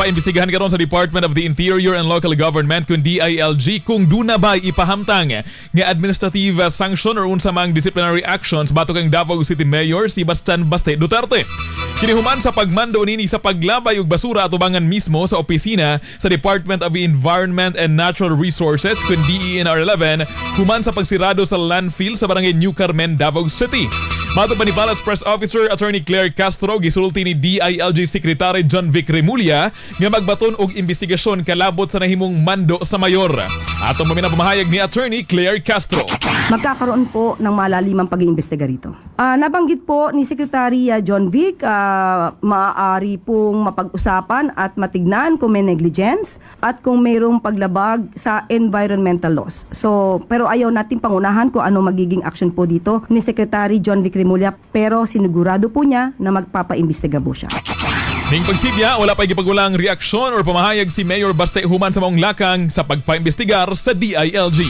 Paimbestigahan karon sa Department of the Interior and Local Government kun DILG kung duna ba ipahamtang nga administrative sanction or unsa mang disciplinary actions batok ang Davao City Mayor Sebastian Baste Duterte. Kini human sa pagmando nini sa paglabay og basura atubangan mismo sa opisina sa Department of Environment and Natural Resources kun DENR 11 human sa pagsirado sa landfill sa Barangay New Carmen, Davao City. Matod pa ni Palace Press Officer Attorney Claire Castro, gisulti ni DILG Secretary John Vic Remulla nga magbaton og investigasyon kalabot sa nahimong mando sa mayor. Atong paminaw pamahayag ni Attorney Claire Castro. Magkakaroon po ng malalimang pag-iimbestiga rito. Nabanggit po ni Secretary John Vic, maaari pong mapag-usapan at matignan kung may negligence at kung mayroong paglabag sa environmental laws. So, pero ayaw natin pangunahan kung ano magiging action po dito ni Secretary John Vic Remulla, pero sinigurado po niya na magpapaimbestiga po siya. Ning pagsibya, wala pa gipagulang reaksyon or pamahayag si Mayor Baste human sa maong lakang sa pagpaimbestigar sa DILG.